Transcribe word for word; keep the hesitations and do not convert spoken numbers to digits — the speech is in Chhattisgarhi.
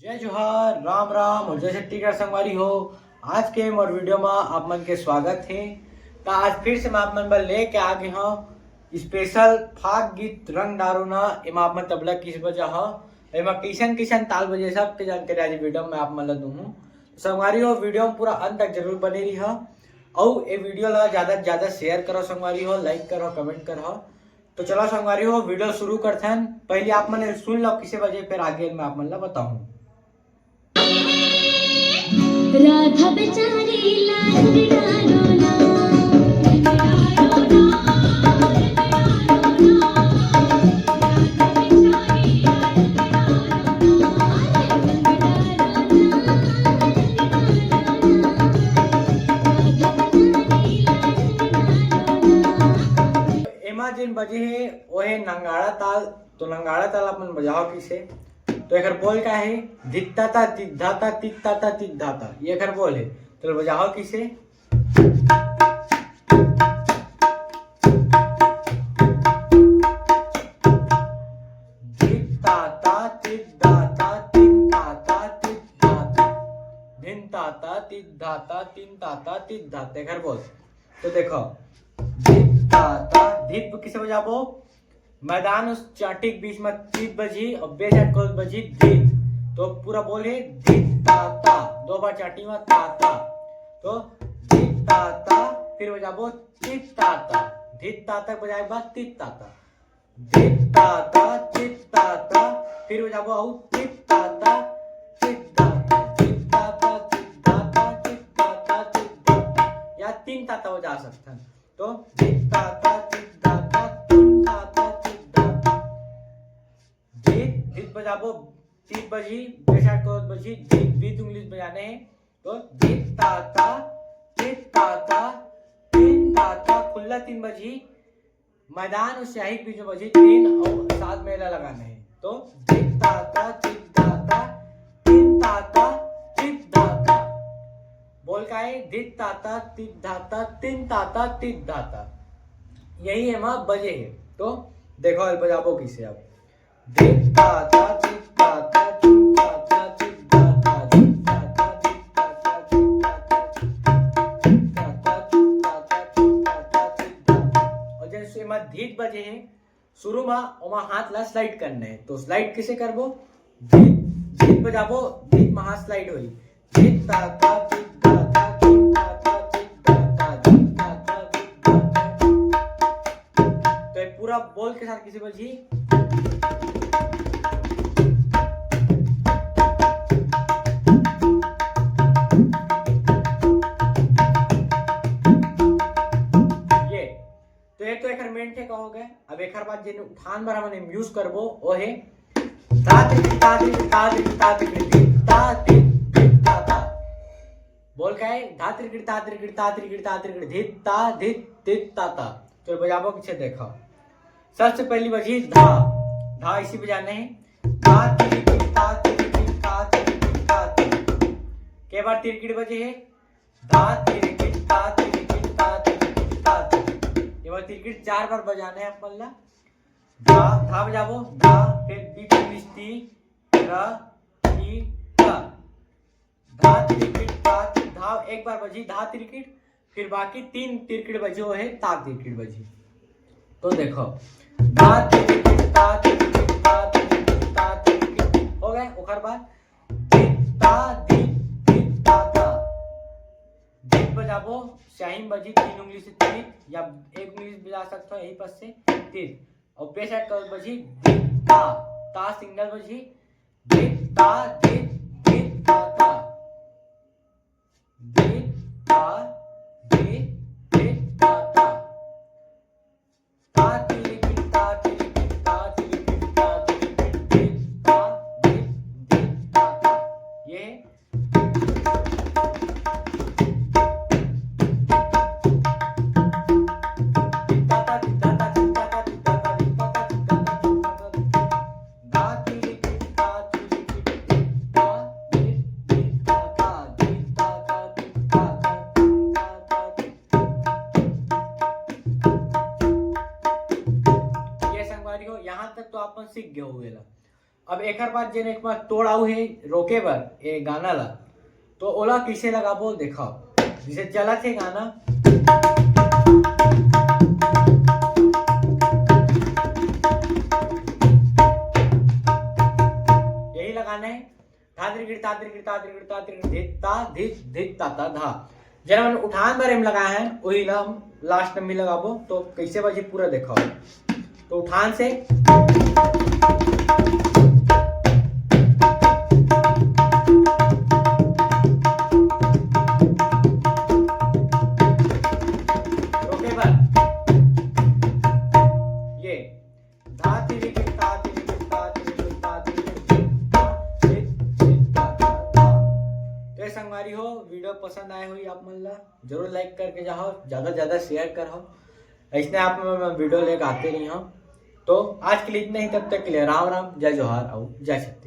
जय जोहार, राम राम और जय छत्तीसगढ़ संगवारी हो। आज के मोर वीडियो में आप मन के स्वागत है। तो आज फिर से मैं आप मन बर लेके आ गए हूँ स्पेशल फाग गीत रंग डारो ना। एमा आप मन तबला किस बजा हो, एमा किशन किशन ताल बजे, सबके जानकारी आज वीडियो में आप मन ला दूँ। संगवारी हो, वीडियो में पूरा अंत तक जरूर बने रही हो। और ये वीडियो ला ज्यादा से ज्यादा शेयर करो संगवारी हो, लाइक करो, कमेंट करो। तो चलो संगवारी हो, वीडियो शुरू करथन। पहले आप मन सुन लो किसे बजे, फिर आगे मैं आप मन ला बताऊं। राधा बेचारी ला रंग डारो ना। एमा जेन बजे हे, वो हे नंगाड़ा ताल। तो नंगाड़ा ताल अपन बजाओ किसे? तो एकर बोल का है? धित्ता ता तिद्धा ता, तित्ता ता तिद्धा ता, ये एकर बोल है। तो बजाओ किसे? धित्ता ता तिद्धा ता, तिद्धा ता तिद्धा ता, धिन ता ता तिद्धा ता, तिन ता ता तिद्धा ता, एकर बोल। तो देखो, धित्ता ता, धिप किसे बजाबो? मैदान उस चाटी के बीच में तीत बजी और बेसाइड कोरस बजी धीत। तो पूरा बोल है धीत ता ता, दो बार चाटी में ता ता। तो धीत ता ता, फिर बजाबो तीत ता ता। धीत ता तक बजाए के बाद तीत ता ता। धीत ता ता, तीत ता ता, फिर बजाबो आऊ तीत ता ता, तीत ता ता, तीत ता ता, तीत ता ता, तीत ता ता, तीत ता ता। या तीन ता ता बजा सकथन। तो धित ता ता, धित ता ता, धित ता ता, धित ता ता। धित, धित बजाबो, तीत बजी, बेसाइड कोरस बजी, धित, बीच उंगली बजाने हैं। तो धित ता ता, धित ता ता, तीन ता ता, खुल्ला तीन बजी, मैदान और स्याही के बीच में बजी तीन और साथ में एला लगाना है। तो धित ता ता, धित ता ता, तीन ता ता, धित ता ता। बोल का है? धित ता ता, धित धा ता, तीन ता ता, धित धा ता। यही एमा बजे है। तो देखो, अब बजाबो किसे अब। धित ता ता, धित ता ता, धित ता ता, धित धा ता, धित ता ता, धित ता ता, धित ता ता, धित ता ता, धित ता ता, धित ता ता, धित धा ता। और जैसे एमा धीत बजे है, शुरू मा ओमा हाथ ला स्लाइड करना है। तो स्लाइड किसे करबो? धीत, धीत बजाबो, धीत मा हाथ स्लाइड होई। धीत ता ता, धीत धा ता, धीत ता ता, धीत धा ता, धीत ता ता, धीत धा ता। तो ये पूरा बोल के साथ किसे बजी? ये तो ये तो एकर मेन ठेका हो गए। अब एकर बाद जेन उठान बर हमन यूज करबो, वो है धा तिरकिट ता तिरकिट ता तिरकिट ता तिरकिट धी ता तिरकिट धी ता ता। बोल का है? धा तिरकिट ता तिरकिट ता तिरकिट ता तिरकिट धी ता धी धी ता ता। तो बजाबो किसे देखो। सबसे पहली बजी धा, धा इसी बजाना है। धा तिरकिट ता तिरकिट ता तिरकिट ता तिरकिट। के बार तिरकिट बजे है? धा तिरकिट ता तिरकिट ता तिरकिट ता तिरकिट। ये बार तिरकिट चार बार बजाना है अपन ला। धा, धा बजाबो, धा, फिर बी पे मिस्ती, र, टी, टा। धा तिरकिट ता ति-, धा एक बार बजी, धा तिरकिट, फिर बाकी तीन तिरकिट बजी, वो है ता तिरकिट बजी। तो देखो, धा तिरकिट ता तिरकिट ता तिरकिट ता तिरकिट। हो गए। ओकर बाद धित ता धित धित ता ता। धित बजाबो, स्याही बजी, तीन उंगली से धित या एक उंगली से बजा सकते हो, यही पस से धित। और बेसाइड कोरस बजी धित ता, ता सिंगल बजी, धित ता धित धित ता ता। धित ता धित धित ता ता। ता तिरकिट ता तिरकिट ता तिरकिट ता तिरकिट धित ता धित धित ता ता। ये ये संगवारी हो, यहाँ तक तो आप मन सीख गए होगे ला। अब एकर बाद जेन एक बार तोड़ आऊ हे रोके बर ए गाना ला, तो ओला कइसे लगाबो देखाओ। जइसे चलत हे गाना, यही लगाना हे। धा धिर गिर ता धिर गिर ता धिर गिर ता धिर गिर धित ता धित धित ता ता धा। जेन हमन उठान बर एम लगाए हन, वही ला हम लास्ट में भी लगाबो। तो कइसे बजी पूरा देखाओ। तो उठान से रोके बर ये धा तिरी गिर ता तिरी गिर ता तिरी गिर ता तिरी गिर ता तिरी गिर ता तिरी गिर ता। तो ये संगवारी हो, वीडियो पसंद आए होही आप मन ला जरूर लाइक करके जाओ, ज्यादा से ज्यादा शेयर करो। ऐसने आप मन मैं वीडियो लेके आते रही हूँ। तो आज के लिए इतना ही, तब तक के लिए राम राम, जय जोहार और जय छत्तीसगढ़।